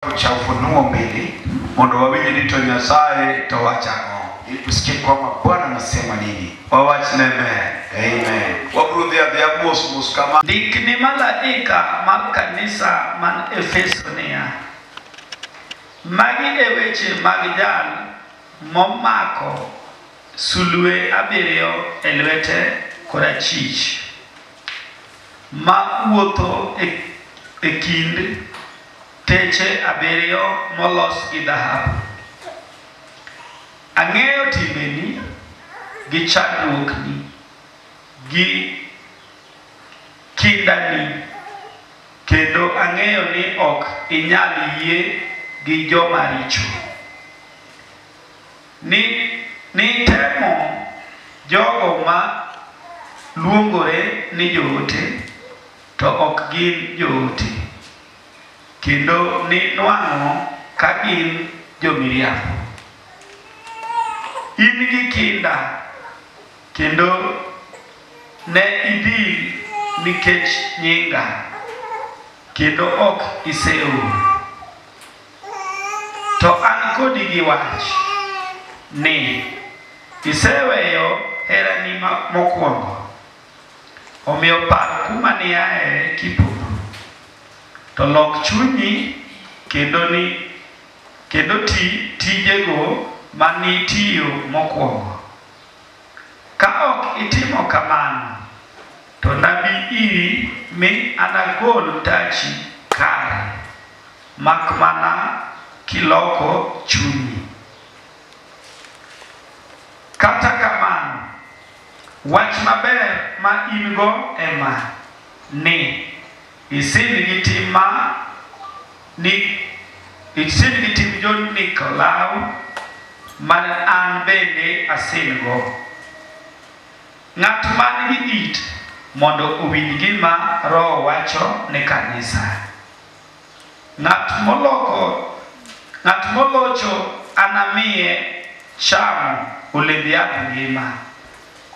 Cha Ufunuo 2 mondo wawinj ni to Nyasaye to wacho ang'o. Ili tusikie kwamba Bwana anasema nini. Wawachne amen. Amen. Wabiro dhi adhiya mos mos kama. Ndik ni malaika mar kanisa man Efeso niya, magi e weche mag jal momako sulwe abiriyo e lwete korachwich, ma wuotho e kind teche abiriyo molos gi dhahabu. Ang'eyo timbeni gi chandruokni gi kindani, kendo ang'eyo ni ok inyal yie gi joma richo. Ni temo jogo ma luongore ni joote to ok gin joote, kendo ni nwang'o ka gin jomiriambo. In gi kinda kendo ne idhil nikech nyinga, kendo ok iseol. To an kodi gi wach ni iseweyo herani mokwongo. Omiyo par kuma niaye kipodho, to lok chunyi kendo ti tijego manitiyo mokwongo. Ka ok itimo kamano, to nabi iri mi anagol tachi kare, mak mana kiloko chunyi. Kata kamano, wach maber ma in-go ema ni isin gi tim jo-Nikolau man an bende asin-go. Ng'at man gi it mondo owinj gima Roho wacho ne kanisa. Ng'at molocho anamiye chamo olemb yadh ngima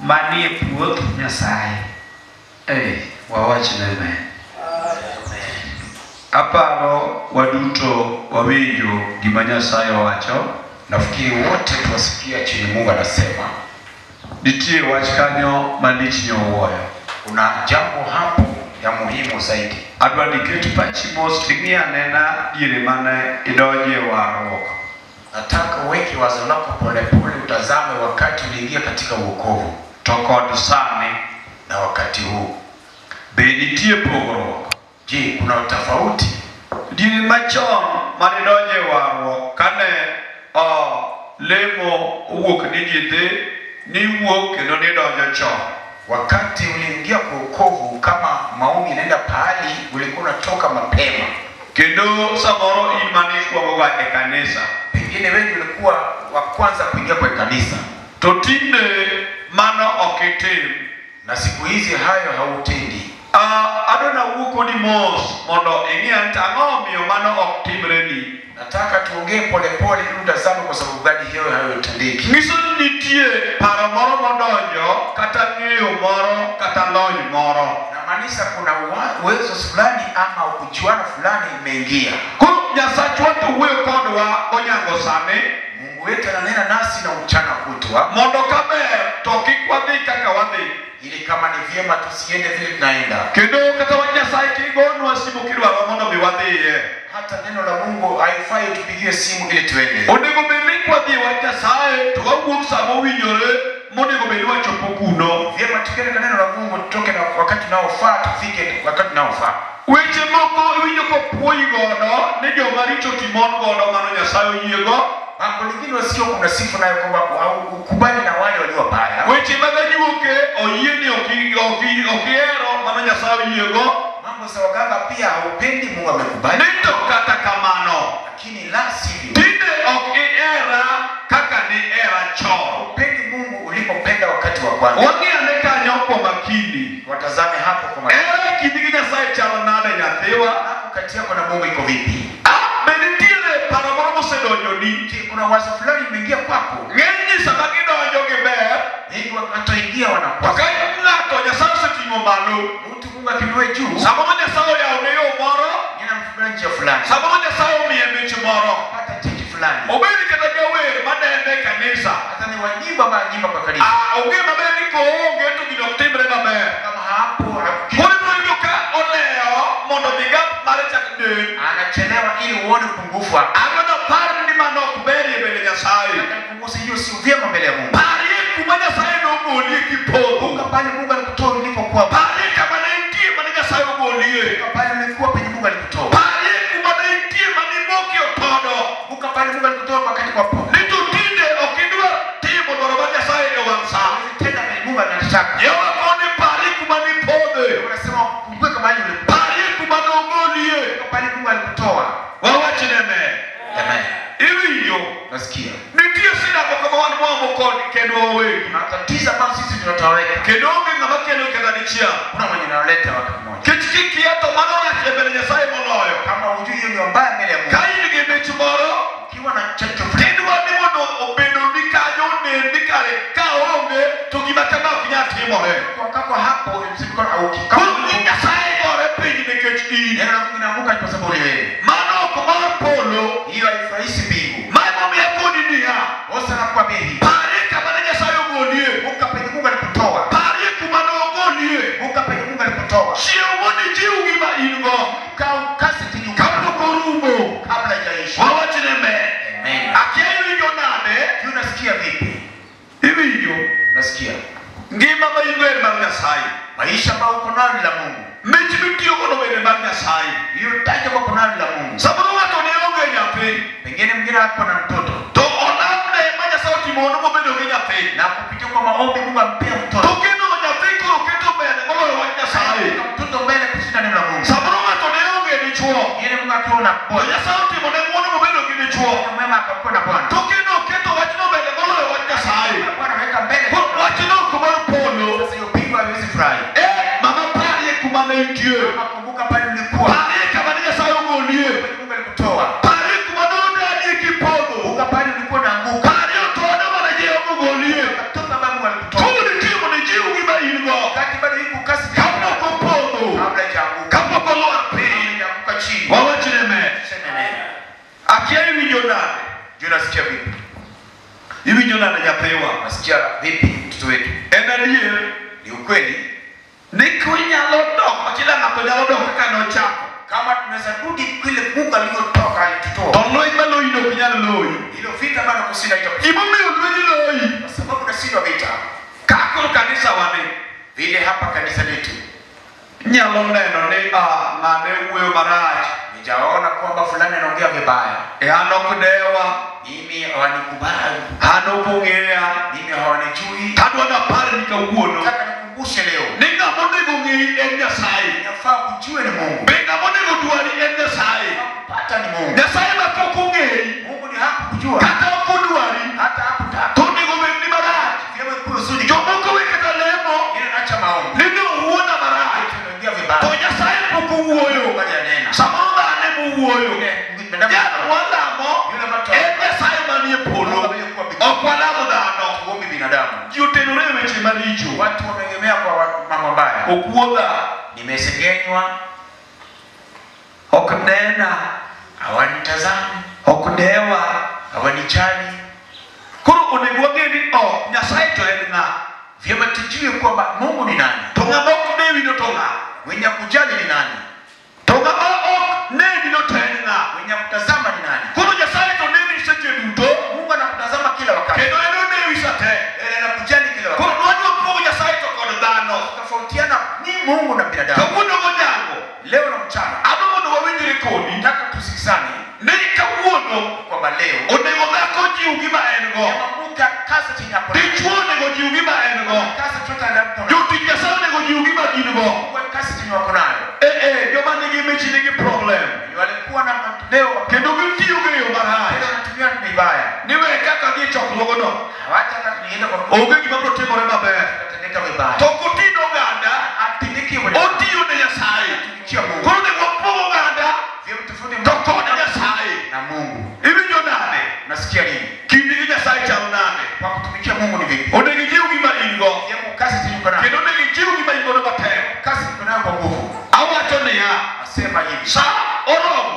manie puoth Nyasaye. Ei, wawachne amen. Aparo waduto wawinjo gima Nyasaye owacho. Nafikiri wote tuwasikia chenye Mungu anasema. Nitie wach kanyo malich nyowuoyo. Kuna jambo hapo ya muhimu zaidi. Adwa ni ket pachi mos ting'i anena diere mane idonje warruok. Nataka uweke wazo lako polepole, utazame wakati uliingia katika wokovu to kod sani na wakati huu. Be nitie pogruok? Je, kuna tofauti? Diere machon mane idonje warruok kane lemo owuok ni ji dhi, niwuok kendo nidonjo chon. Wakati uliingia kwa wokovu, kama maombi inaenda pahali, ulikuwa unatoka mapema. Kendo samoro in mane ikwongoga e kanisa. Pengine wewe ulikuwa wa kwanza kuingia kwa kanisa. To tinde mano ok itim. Na siku hizi hayo hautendi. Adwa nawuo kodi mos mondo ing'e ang'o omiyo mano ok timreni. Nataka tuongee polepole ili utazame kwa sababu gani hiyo hayotendeki. Nyiso ni nitie paro moro modonjo kata ng'eyo moro kata lony moro. Inamaanisha kuna uwezo fulani ama ukujuana fulani imeingia. Koro Nyasachwa to wuoyo kodwa onyango sani. Mungu wetu ananena nasi na mchana kutwa. Mondo kaber to kik wadhi kaka wadhi. Ili kama ni vyema tusiende vile tunaenda. Kendo kata wach Nyasaye kigonwa simu kidwaro mondo mi wadhiye. Hata neno la Mungu haifai tupigie simu ili tuende. Onego bed ni kwadhi wach Nyasaye to wawuok sama owinjore monego bed ni wachopo kuno. Vyema tukienda neno la Mungu tutoke na wakati unaofaa, tufike wakati unaofaa. Weche moko iwinjo kopuoyi godo ni joma richo timon godo mano Nyasaye oyiego. Mambo lingine wasio kuna sifa nayo kwamba ukubali na wale walio wabaya. Weche mag ajuoke oyie ni okihero mano Nyasaye oyiego. Mambo za waganga pia haupendi, Mungu amekubali. Ni to kata kamano, lakini la sivyo. Tinde ok ihera kaka nihera chon. Upendi Mungu ulipopenda wakati wa kwanza. Wang'i ane kanyo kwa makini. Watazame hapo kwa makini. Ere kindi gi Nyasaye chalo nade nyathiwa? Hapo kati yako na Mungu iko vipi? Be nitiere paro moro mosedonjoni? Kuna wazo fulani imeingia kwako. Ng'eny ji sama gidonjo gi ber, wengi wataingia wanakuwa. To ka ng'ato Nyasaye oseting'o malo, mtu Mungu akinue juu, samoro Nyasaye oyawone yo moro, Anafungulia njia fulani. Samoro Nyasaye omiye mich moro. Pata cheti fulani. Obed kata jawer madende e kanisa. Hata ni wanyimba ambao nyimba kwa kanisa. Ah, onge maber ni koonge to gino ok timre maber. Kama hapo Koro ibiro yudo ka olewo mondo migap mare chak nen. anachelewa ili uone upungufu wake. Adwa napar ni mano ok berie mbele Nyasaye. Nataka nikumbushe hiyo sio vyema mbele ya Mungu. Parie kuma Nyasaye nogolie kipodho. Kumbuka pale Mungu alikutoa ulipokuwa. Parie kama ne intie mane Nyasaye ogolie. Kumbuka pale ulikuwa penye Mungu alikutoa. Parie kuma ne intie mane imokie otodo. Kumbuka pale Mungu alikutoa wakati kwa popo. Ni to tinde ok idwar timo dwaro mar Nyasaye e wang' sa. Tena penye Mungu anataka. Jehova koni parie kuma nipodhe. Unasema kumbuka mahali ulipo. Parie kuma nogolie. Kumbuka pale Mungu alikutoa. Wawachne me. Amen. Iwinjo. Nasikia. Nitie sida moko ma wan mwamo kod kendwa wawegi. Kuna tatizo ambalo sisi tunatoweka. Kendo onge ng'ama kelo kata dichiel. Kuna mwenye analeta wakati mmoja. Kech kikia to mano rach e mbele Nyasaye moloyo. Kama hujui hiyo ni mbaya mbele ya Mungu. Ka in gi mich moro, Ukiwa na checho fulani tidwa ni mondo obedo ni kanyo onen ni kare kaonge to gima kama ok nyal timore. kwa kako hapo msiko au Koro kama ni Nyasaye gore piny nikech in. neno la Mungu inaanguka kwa sababu ni wewe. Mano ok mar polo. Hiyo haifurahishi mbingu. Ma emomiyo akoni niya, Hosa na kuambia hivi. parie kama ne Nyasaye ogolie. Kumbuka penye Mungu alikutoa. Parie kuma nogolie. Kumbuka penye Mungu alikutoa. Chiew mondo ijiw gima in go. Kaa ukase chenye Kapok orumo. kabla haijaisha. Wawachne me. Amen. Akia iwinjo nade? Juu unasikia vipi? Iwinjo. Nasikia. Ngima ma in go en mar Nyasaye. Maisha ambayo uko nayo ni la Mungu. Mich mitiyogono bende mar Nyasaye. Hiyo taji ambayo uko nayo ni la Mungu. Samoro ng'ato ne onge nyathi, Pengine mwingine hapo na mtoto to olamne ma Nyasaye otimono mobedo gi nyathi. na kupitia kwa maombi Mungu ampea To mtoto. kendo nyathi koro keto mbele moloyo wach Nyasaye. Anaweka mtoto mbele kushinda neno la Mungu. Samoro ng'ato ne onge dichuo, Yeye Mungu akiwa na to Bwana. Nyasaye otimone ng'wono mobedo gi dichuo. Mwema akakuwa na Bwana. To kendo oketo wachno mbele moloyo wach Nyasaye. Bwana ameweka mbele. Koro wachno ok mar polo. Sasa hiyo pingo haiwezi furahi. Eh, mama parie kuma ne intie. Kama kumbuka pale ulikuwa. Parie kama ne Nyasaye ogolie. Penye Mungu alikutoa. Parie kuma nodanie kipodho. Kumbuka pale ulikuwa unaanguka. Parie otodo mane Jehova ogolie. Mtoto ambaye Mungu alikutoa. Koro nitie mondo ijiw gima in go. Wakati bado yuko kasi Kapok opodho. kabla haijaanguka. Kapok olwar piny. Kabla haijaanguka chini. Wawachne me. Tuseme neno. Akia iwinjo nade? Juu nasikia vipi? Iwinjo nade nyathiwa? Nasikia vipi mtoto wetu? En adier Ni ukweli ni kinyalo dok, kila ng'ato nyalo dok kaka nochako. kama tunaweza rudi kile Mungu aliyotoka alitutoa. To lweny maloyino ok nyal loyi. Hilo vita bado kushinda itakushinda. Gimomiyo lweny loyi, Kwa sababu unashindwa vita. ka koro kanisa wani Vile hapa kanisa letu nyalo neno ni ah, ng'ane wuoyo marach, nijaona kwamba fulani anaongea vibaya. e an ok dewa, Mimi hawanikubali, an ok ong'eya. mimi hawanijui. Tadwa napar ni kawuono Nataka nikumbushe leo, ni ng'ama onego ng'eyi en Nyasaye. inafaa kujue ni Mungu, Be ng'ama onego dwari en Nyasaye. kupata ni Mungu. Nyasaye ma pok ong'eyi Mungu ni hakukujua kata ok odwari hata hakutaka to onego bed ni marach. vyema kusudi. Jomoko we kata lemo Ile naacha maombi ni nowuona marach tunaongea to vibaya, Nyasaye pok owuoyo. Mungu hajanena. Samoro dhano emowuoyo. Yule Jal walamo yule mtu en Nyasaye manie polo, aliyekuwa mbinguni, ok walamo dhano. tuombe binadamu. Ji otenore e weche maricho. Watu wameegemea kwa mambo mabaya, Okuodha, nimesengenywa, ok nena, hawanitazami, ok dewa. hawanijali. Koro onego wang'e ni ok Nyasaye to en ng'a, Vyema tujue kwamba Mungu ni nani, to ng'ama ok dewino to ng'a, mwenye kujali ni nani, to ng'ama ok nenino to en ng'a. mwenye kutazama ni nani. Koro Nyasaye to neni seche duto, Mungu anakutazama kila wakati, kendo en odewi sa te. yeye anakujali kila wakati. Koro dwani wapogo Nyasaye to kod dhano. Tofautiana ni Mungu na binadamu. Kawuono godhiambo, Leo na mchana adwa mondo wawinjre kodi nataka tusikizane ni kawuono kwamba leo onego dhako jiw gima en go, mke akase chenye ako nacho. dichuo onego jiw gima en go, Akase chochote anacho. jotich Nyasaye onego jiw gima gin go. Mungu akase chenye wako nayo. Eh eh, joma nigi mich nigi problem Walikuwa na leo kendo gitiyo go e yo marach. tena wanatumia vibaya. Ni we kaka dhi e chokruogno, Hawacha hata nienda kwa onge gima biro timore maber. kutatendeka vibaya. To kotino oganda, Atimiki mwenye otiyo ne Nyasaye. kutumikia Mungu. Koro onego wapog oganda Vyema tofauti to kod Nyasaye. na Mungu. Iwinjo nade? Nasikia nini? Kindi gi Nyasaye chalo nade? Kwa kutumikia Mungu ni vipi? Onego ijiw gima in go, Vyema ukase chenye uko nayo. kendo onego ijiw gima in godo matek. Kasi uko nayo kwa nguvu. Awacho niya, Asema hivi. sa oromo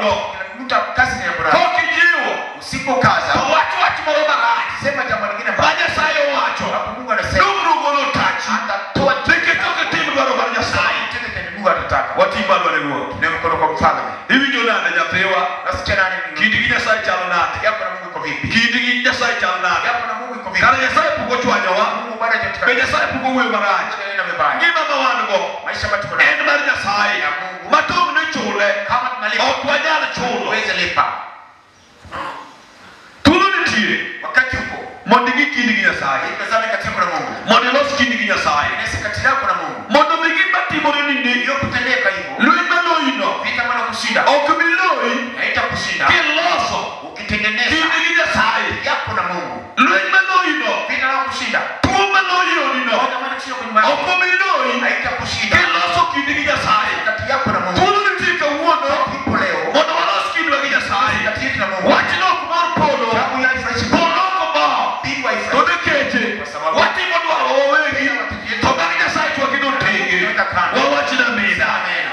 in-go. Mtu kazi ni bora. Kokijiwo. Usipokaza. To wach wach moro marach. Sema jambo lingine Ma mbaya. Nyasaye owacho. Hapo Mungu anasema Dongruok onotachi. atatoa Nikech ok itim dwaro mar Nyasaye. tende chenye Mungu anataka. Wating' badwa ne Ruoth. Ni mkono kwa mfalme. Iwinjo nade nyathiwa? Nasikia nani? Kindi gi Nyasaye chalo nade? Yako na Mungu iko vipi? Kindi gi Nyasaye chalo nade? Yako na Mungu iko vipi? Kare Nyasaye pok ochwanyowa. Mungu bado Be hajatukataa. Nyasaye pok owuoyo marach. Nena vibaya. Ngima ma wan go Maisha ambayo tuko nayo en mar Nyasaye. Ya Mungu. Ma tong' ne chule. Kama tunalipa Ok wanyal chulo. huwezi lipa. Thuolo nitie Wakati upo mondo ing'i kindi gi Nyasaye. itazame kati yako na Mungu. Mondo ilos kindi gi Nyasaye. Inesi kati yako na Mungu. Mondo mi gima timore ni ni Hiyo kutendeka hivyo. lweny maloyino Vita maana kushinda. ok bi loyi Haitakushinda. kiloso Ukitengeneza kindi gi Nyasaye. yako na Mungu. Lweny maloyino Vita na kushinda. tuo maloyi odino Moja maana kushinda kwenye maisha. ok obi loyi Haitakushinda. kiloso kindi gi Nyasaye. Kati yako na Mungu. Thuolo nitie kawuono Ipo leo. mondo walos kindwa gi Nyasaye. Kati yetu na Mungu. Wachno ok mor polo. Sababu ya haifurahishi. Polo ok mor. Mbingu To haifurahishi. nikech Kwa sababu watimo dwaro wawegi to mag Nyasaye to waketo tenge. Wawach ni amina. Amen.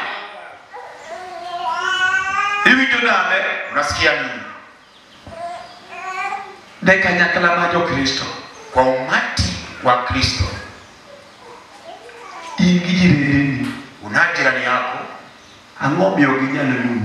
Iwinjo nade? Unasikia nini? Ne kanyakla mar Jokristo, Kwa umati wa Kristo, in gi jirendeni, una jirani yako, ang'o miyo ok ginyal luwi?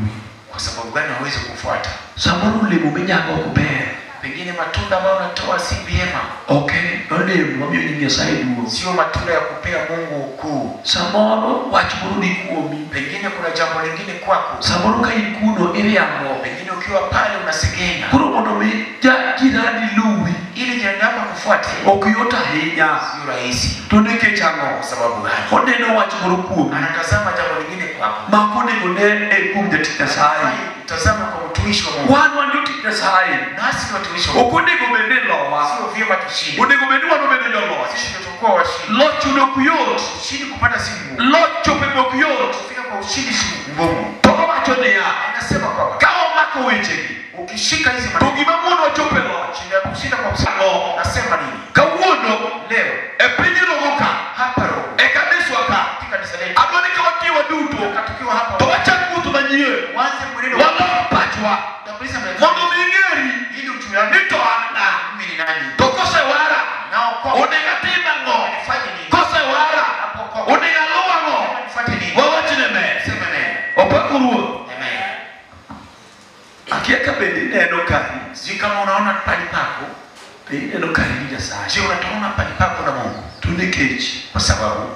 kwa sababu gani hawezi kufuata? Samoro olemo minyago ok ber. Pengine matunda ambayo unatoa si vyema, Ok en olemo mamiyo nying Nyasaye duong'. sio matunda ya kupea Mungu ukuu. Samoro wach moro ni kuomi. Pengine kuna jambo lingine kwako, Samoro ka in kuno iriambo. pengine ukiwa pale unasegenya, Koro mondo mi jirani luwi, ili jirani yako akufuate ok yot ahinya. sio rahisi. To nikech ang'o? Kwa sababu gani? Oneno wach moro kuomi Anatazama jambo lingine kwako, ma ok onego ne e kuom jatich Nyasaye. Tazama kwa mtumishi wa Mungu. Wan wan jotich Nyasaye. Nasi ni watumishi wa Mungu, Ok onego bed ni lowa. sio vyema tushinde. Onego bed ni wan obedo joloch. Sisi ndio tutakuwa washindi. Loch yudo ok yot. Ushindi kupata si ngumu, Loch chopo be ok yot. kufika kwa ushindi si ngumu. To owacho niya, Anasema kwamba ka omako wechegi, ukishika hizi to maneno gima mono chopo e loch. shinda kushinda kwa ushindi. Ang'o? Nasema nini? Kawuono Leo e piny rogo ka hapa Roho e kaniswa ka katika kanisa letu adwa ni ka watiyo waduto tukiwa hapa to wachak wuoth manyien uanze mwenendo wa walok pachwa kutanguliza mbele mondo mi ing'eri ili ujue ni to an ng'a mimi ni nani to kosewara nao kwa onego atim ang'o nifanye nini kosewara napokoka onego aluw ang'o nifuate nini wawach ne ber sema amen opako Ruoth. Amen. Akia ka bende ineno kari, Sijui kama unaona pali pako. be ineno kari gi Nyasaye. Je, unataona pali pako na Mungu? To nikech Kwa sababu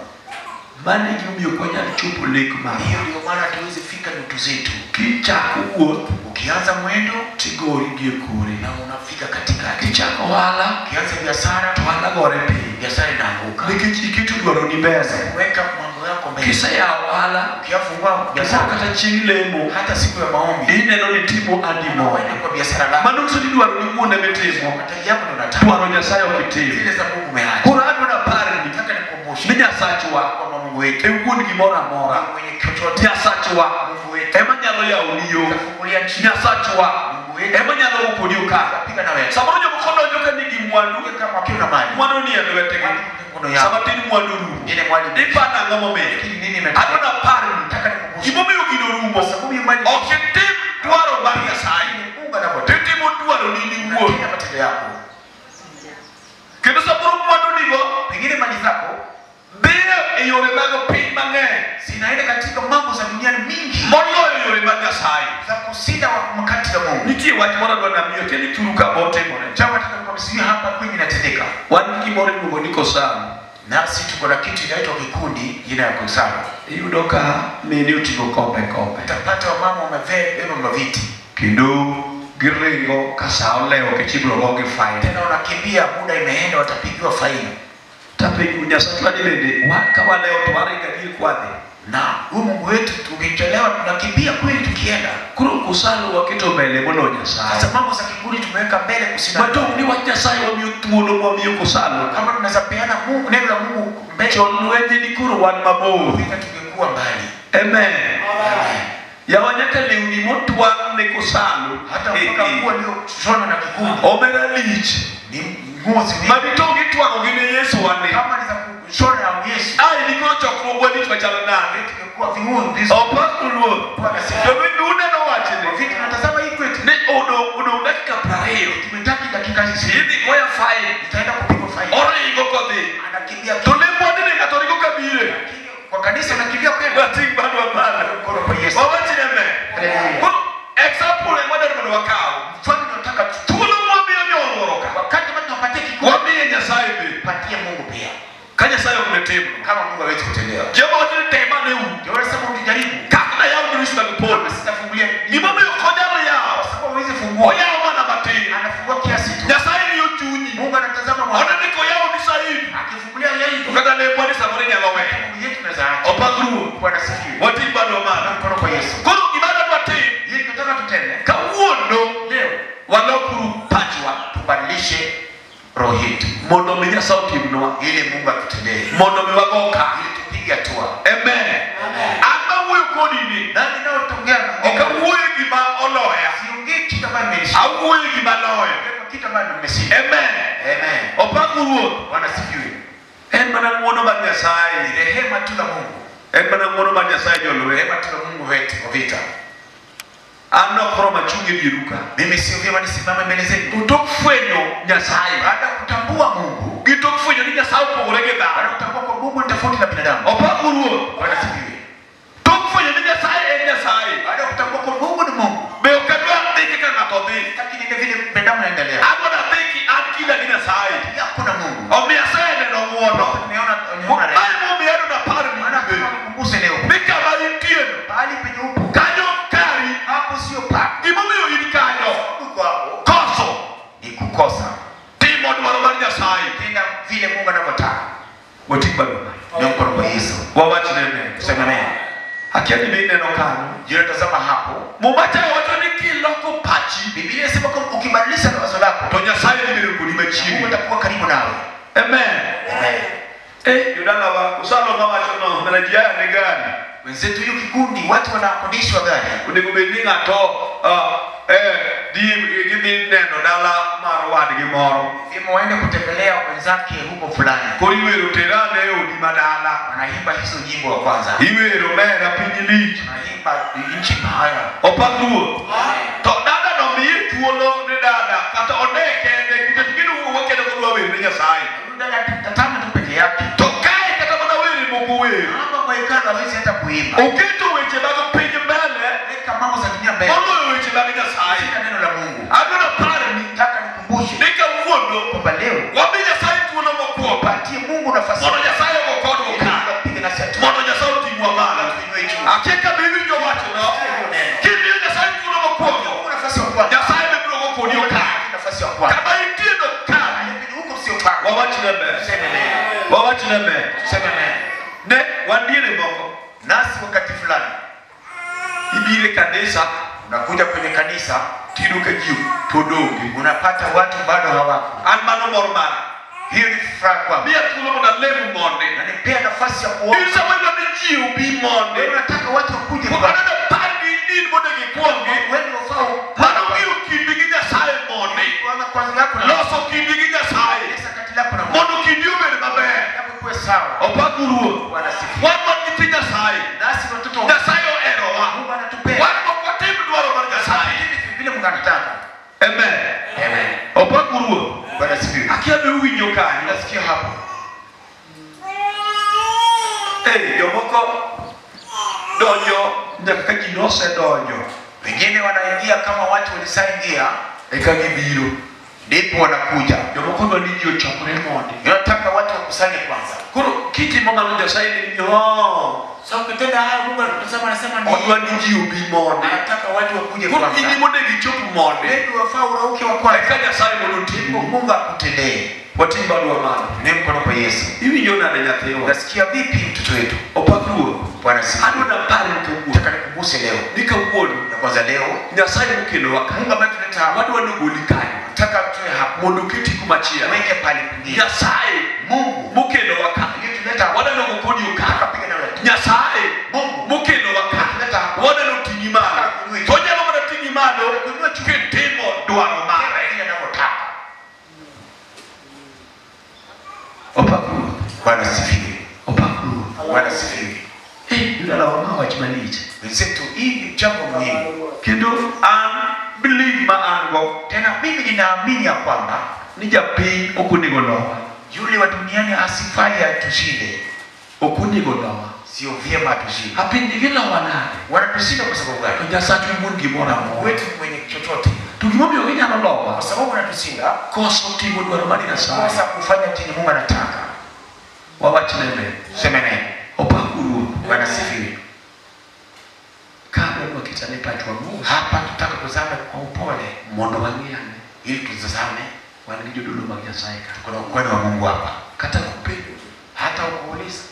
mano e gimomiyo ok wanyal chopo lek marwa. hiyo ndio maana hatuwezi fika ndoto zetu. Kichako wuoth Ukianza mwendo tigori gi e kore. na unafika katikati, Kichako ohala ukianza biashara to ohala gore piny. biashara inaanguka. Nikech iketo dwaroni mbele. Weka mambo yako mbele. Kiseyawo ohala Ukiyafungua to biashara, kata chieng' lemo hata siku ya maombi ineno ni timo adi moro. unaenda kwa biashara lako, Mano nyiso ni dwaroni iwuon ema itimo. mahitaji yako ndio unataka, Dwaro Nyasaye ok itim. zile za Mungu umeacha. Koro adwa naparni Nataka nikukumbushe ni Nyasachwa kwamba Mungu wetu e wuon gimoro amora. mwenye chochote, Nyasachwa Mungu wetu ema nyalo yawoni yo. atafungulia njia, Nyasachwa Mungu wetu ema nyalo go kodi okang'. atapiga na wewe. Samoro jomoko donjo ka nigi mwandu, Kama wakiwa na mali, mwandu ni e lwetgi. mikono yao Sama tin mwandu rumo, ile mwali iparo ang'o momiyo? lakini nini imetokea? Adwa naparni Nataka nikukumbushe gimomiyo gino rumo. kwa sababu hiyo mali Ok itim dwaro mar Nyasaye Mungu anapotoa titimo dwaroni in iwuon. unatenda matendo yako, Kendo samoro mwandunigo pengine mali zako dhiyo e yore mag piny mang'eny zinaenda katika mambo za duniani mingi moloyo yore mag Nyasaye. za kushinda wakati za Mungu. Nitie wach moro adwa namiyo akia ni thuru kama otimore. Jambo nataka kukwambia hapa kwingi inatendeka, Wan gi gimoro iluongo ni Kosamu. nasi tuko na kitu inaitwa kikundi jina ya Kosamu. Iyudo ka mine oting'o kombe kombe. Utapata wamama wamebeba maviti Kendo giringo ka sa olewo kech ibiro gogi fain. tena wanakimbia, muda imeenda, watapigiwa faini. Tapenjo Nyasachwa ni bende wan ka walewo to waringo adier kwadhi. Na huyu Mungu wetu tukichelewa tunakimbia kweli tukienda. Koro Kosamu waketo mbele moloyo Nyasaye. Sasa mambo za kikundi tumeweka mbele kushinda. Madong' ni wach Nyasaye wamiyo thuolo mwamiyo Kosamu. Kama tunaweza peana Mungu neno la Mungu mbele, Chon lwenje ni koro wan mabor. vita tungekuwa mbali. Amen. Yawa nyaka lewni motwang' ne Kosamu. Hata mpaka nguo iliyoshonwa na kikundi Omera lich. ni nguo zime Maditong' itwang'o gi ne Yesu wane. kama ni za kushona na Yesu, Ai nikoro chokruogwa lich machalo nade. tungekuwa vinguo ndizo Opako Ruoth. Bwana sifa. To bende uneno wachni. Kwa vile Mungu hawezi kutendea. Jehova wacho ni tema ne u. Ndio wanasema utijaribu. Kaka yaw dirisha mag polo. Kama sitafungulia Gimomiyo ok onyal yawo. kwa sababu hawezi fungua. Oyawo mana matin. Anafungua kiasi tu. Nyasaye ng'iyo chunyi. Mungu anatazama moyo. Oneno ni koyawo ni saidi. Akifungulia yeye To kata lembwa ni samoro inyalo weyo. Mungu yetu tunaweza acha. Opak Ruoth. Bwana sifiwe. Wating' badwa malo. Mkono kwa Yesu. Koro gima adwa tim Yeye tunataka tutende. kawuono Leo walokuru pachwa tubadilishe roho yetu mondo mi Nyasaye otimnwa ili Mungu atutendee. mondo mi wago okang'. Ili tupige hatua. Amen. An mawuoyo kodi ni Nani naotongea na ok awuoyo e gima oloya. Siongei kitu ambayo nimeishinda. Awuoyo e gima loyo. Kitu ambayo nimeshinda. Amen. Amen. Opak Ruoth. Bwana sifiwe. En mana ng'wono mar Nyasaye. Ni rehema tu la Mungu. En mana ng'wono mar Nyasaye jolweny. Rehema tu la Mungu wetu wa vita. An ok romo achung' e dieru ka. Mimi sio vyema nisimame mbele zenu. To tok fwenyo Nyasaye. Baada ya kutambua Mungu, Gi tok fwenyo ni Nyasaye opogore gi baada ya dhano. kutambua kwa Mungu ni tofauti na binadamu. Opak Ruoth. Bwana sifiwe. Tok fwenyo ni Nyasaye en Nyasaye. Baada ya kutambua kwa Mungu ni Mungu. Be ok adwar dhi kaka ng'ato dhi. Sitaki niende vile binadamu anaendelea. Adwa nadhi ki an kinda gi Nyasaye. Yako na Mungu. Omiyo aseneno ng'wono. Nimeona nimeona rehema. Mae momiyo adwa naparni Maana kama nikumbushe leo. ni kama intieno. Pahali penye upo. Kanyo ok kari. Hapo sio pako. Gimomiyo in kanyo. Uko hapo Koso. ni kukosa. Timo dwaro mar Nyasaye. Tenda vile Mungu anavyotaka. Wating' badwa malo. Ni mkono kwa Yesu. Wawachne amen. Tuseme amen. Akia ni be ineno kanyo. Je, unatazama hapo? Muma cha wacho ni kiloko pachi Biblia inasema kwamba ukibadilisha wazo lako, to Nyasaye dhi bedo kodi Mungu machiegni. atakuwa karibu nawe. Amen. Amen. Eh, jodalawa, usalo mawacho no, mana ji aya ne gari. Wenzetu hiyo kikundi watu wanakodishwa gari. Onego bed ni ng'ato dhi gidhi neno dala mar wadgi moro. Vyema waende kutembelea wenzake huko fulani. Koro iwero terane e odi madala. Wanaimba hizo nyimbo wa kwanza. Iwero mera piny lich. Wanaimba nchi mbaya. Opak Ruoth. To dada no miye thuolo ne dada kata one kende nikech gino wuok kende kodwa wer ne Nyasaye. Huyu dada tatama tu peke yake. To kae kata mana were moko wer. Hapa kwa hekalu hawezi hata kuimba. Oketo weche mag piny mbele Weka mambo za dunia mbele. moloyo weche mag Nyasaye. Sina neno la Mungu. Adwa naparni Nataka nikumbushe ni kawuono kwamba leo wami Nyasaye thuolo mokwongo patie Mungu nafasi. mondo Nyasaye ogo kodwa Ili okang' tupige nasi hatua. mondo Nyasaye oting'wa malo. Tuinue juu. Akia ka be iwinjo wachno kimiyo Nyasaye thuolo mokwongo Mungu nafasi ya kwanza. Nyasaye be biro go kodi okang'. Nafasi ya kwanza. Kama intie no kari Lakini huko sio pako. wawachne ber. Tuseme amen. Wawachne ber. Tuseme amen. Ne wandiere moko Nasi wakati fulani ibiro e kanisa unakuja kwenye kanisa tiyudo ka ji pod onge. unapata watu bado hawako. An mano mor mara. Hiyo ni furaha kwangu. Miya thuolo mondo alem monde. Na nipea nafasi ya kuomba. In sama idwa ni ji obi monde. Wewe unataka watu wakuje To kwako. aneno parni in mondo gikuongi. Wewe ndio ufao. Mano ng'iyo kindi gi Nyasaye mondi. Kwanza kwanza yako na Loso kindi gi Nyasaye. pesa kati lako na Mungu. Mondo kindi obed maber. Yako kuwe sawa. Opak Ruoth. Bwana sifiwe. Wan wan nyithi Nyasaye. Nasi watoto wa Nyasaye oherowa. Mungu anatupenda. Wan ok watim dwaro mar Nyasaye. Vile Mungu anataka. Amen. Amen. Opak Ruoth. Bwana sifiwe. Akia be uwinjo kanyo. Nasikia hapo. Eh, jomoko donjo nyaka ka ji nosedonjo Wengine wanaingia kama watu walisaingia eka gibiro. ndipo wanakuja. Jomoko dwa ni ji ochokre mondi. Ninataka watu wakusanye kwanza. Koro kitimo mano Nyasaye ni oh, Sasa ukitenda haya Mungu anatazama anasema ni odwa ni ji obi mondi. anataka watu wakuje Koro in kwanza. ema onego ichop mondi. Wewe wafaa urauke wa kwanza. Eka Nyasaye mondo otimni. Mungu akutendee. Wating' badwa malo. Ni mkono kwa Yesu. Iwinjo nade nyathiwa? Unasikia vipi mtoto wetu? Opak Ruoth. Bwana sifiwe. Adwa napar ni kawuono. Nataka nikumbushe leo. Ni kawuono Na kwanza leo Nyasaye mokelowa ka. Mungu ambaye tuleta hapa Wadwa ni ogoli kanyo. nataka tuwe hapa. Mondo oketi kumachielo. Weke pale kwingine. Nyasaye Mungu mokelowa ka. aliyetuleta hapa Wadwa ni ogo kodi okang'. akapiga nawe. Nyasaye Mungu mokelowa ka. aliyetuleta hapa Wadwa ni oting'i malo. To onyalo mana ting'i malo kuinua juu kitimo dwaro mare. vile anavyotaka. Opak Ruoth. Bwana sifiwe. Opak Ruoth. Bwana sifiwe. Eh, jodalawa ma wach malich. Wenzetu, hii ni jambo muhimu. Kendo an believe ma an go Tena mimi ninaamini ya kwamba ni japiny ok onego lowa. yule wa duniani asifai atushinde, Ok onego lowa. sio vyema atushinde. Apinje gilowa nade? Wanatushinda kwa sababu To gani? Nyasachwa wuon gimoro amora. Wetu ni mwenye chochote, To gimomiyo ginyalo lowa? kwa sababu wanatushinda Koso timo dwaro mar Nyasaye. kosa kufanya chenye Mungu anataka. Wawachne amen. Sema amen. Opakuru. Bwana sifiwe. Ka wadwa ketane pachwa mos Hapa tutaka tuzame kwa upole mondo wang'iyane. ili tuzame. Wan gi jodolo mag Nyasaye ka. Kuna ukweli wa Mungu hapa. Kata kupenjo Hata ukuuliza